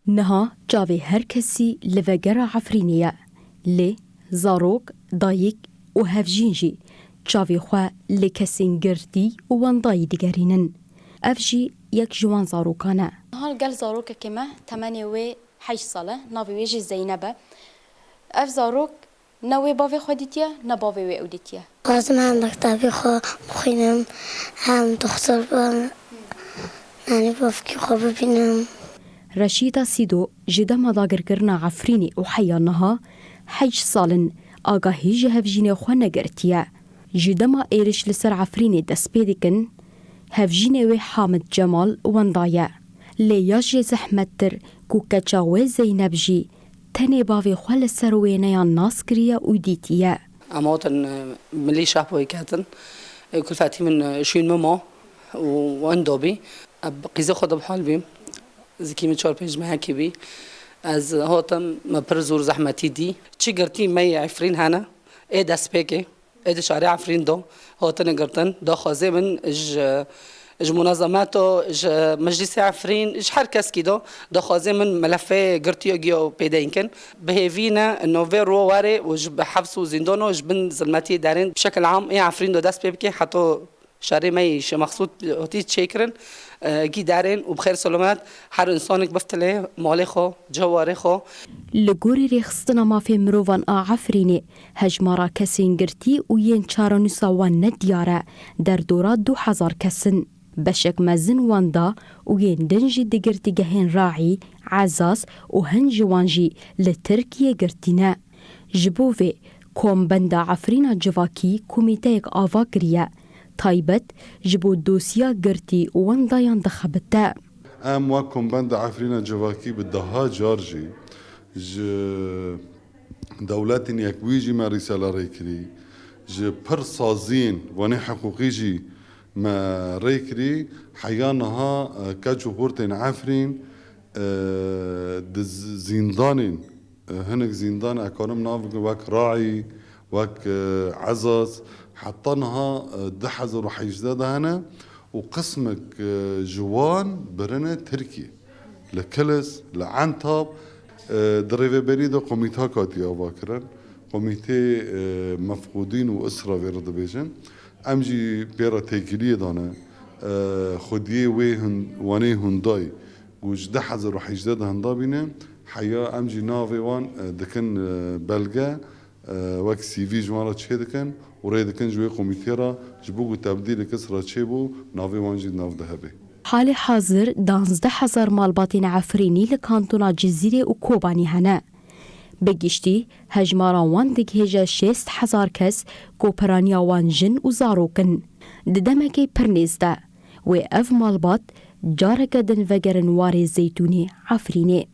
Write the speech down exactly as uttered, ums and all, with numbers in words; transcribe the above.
Niha çavê her kesî li vegera Efrînê ye. Lê zarok, dayik û hevjîn jî çavê xwe li kesên girtî û wendayî digerînin. Ev jî yek ji wan zarokan e. Niha li gel zarokekê me, temenê wê heşt sal e, navê wê jî Zeyneb e. Ev zarok ne wê bavê xwe dîtiye, ne bavê wê ew dîtiye. Dixwazim hem mektebê xwe bixwînim, hem doxtor bim, yanî bavkê xwe bibînim. Reşîda Sîdo ji dema dagirkirina Efrînê û heya niha heşt sal in agahî ji hevjînê xwe negirtiye. Ji dema êriş li ser Efrînê dest pê dikin, hevjînê wê Hamid Cemal wenda ye. Lê ya jê zehmettir ku keça wê Zeyneb jî tenê bavê xwe li ser wêneyan nas kiriye û dîtiye. Em hatin, e, milî şehpoyê ketin. E, kulfetî min, e, şûn min ma û wendo bî. E, bi qîzê xwe de bi hal bîm. Zikî min çar pênc mehekî bî. Ez hatim, me pir zor zehmetî dî. Çi girtî me yê Efrîn hene, ê destpêkê. Ê di şarê Efrîn de hatine girtin. Daxwazê min ji, ji munezemeta, ji meclîsê Efrîn, ji her keskî de daxwazê min melefê girtiya giya pêdeyîn kin. Bi hêvî ne navê ro were û ji bi hefs û zîndano ji bin zilmetiyê derên bi şekil am ê Efrîn de dest pê bike heta şerê me yî Şêx Mexsûd hatî çêkirin, e, gî derên û bi xêr selamet her însanek biftilê malê xwe, cewarê xwe. Li gorî Rêxistina Mafê Mirovan a Efrînê, hejmara kesên girtî û yên çarenûsa wan ne diyar e, derdora du hezar kes in. Beşek mezin wan da û yên din jî di girtîgehên Raî, Ezaz û hin ji wan jî li Tirkiyê girtî ne. Ji bo vê, Kombenda Efrîna Civakî komîteyek ava kiriye, taybet ji bo dosiya girtî û wendayan dixebite. Em wek Kombenda Efrîna Civakî bi deha car jî ji Dewletên Yekbûyî jî me rîsele rê kirî, ji pir saziyên wanê hiqûqî jî me rê kirî. Heya niha, e, keç û xortên Efrîn, e, di z-, zîndanên, e, hinek zîndan, ez karim nav bikim, wek Raî, wek, e, Ezaz, heta niha, e, du hezar û hejdeh de hene û qismek, e, ji wan birine Tirkiyê. Li Kilis, li Entab, e, di rêveberî de komîta hatiye avakirin. Komîtê, e, Mefqûdîn û Isra vê re dibêjin. Em jî pê re têkiliyê dane. E, xwediyê wê hin-, wanê hundayî ku ji du hezar û hejdeh de hinda bîne, heya em jî navê wan, e, dikin, e, belge, e, wek C V ji wan re çê dikin û rê dikin ji wê komîtê re, ji bo ku tebdîlek Isra çêbû, navê wan jî di nav de hebe. Halê hazir danzdeh hezar malbatên Efrînî li kantona Cizîrê û Kobanî hene. Bi giştî, hejmara wan digihêje şêst hezar kes ku piraniya wan jin û zarok in. Di demekê pir nêz de, wê ev malbat careke din vegerin warê Zeytûnê Efrînê.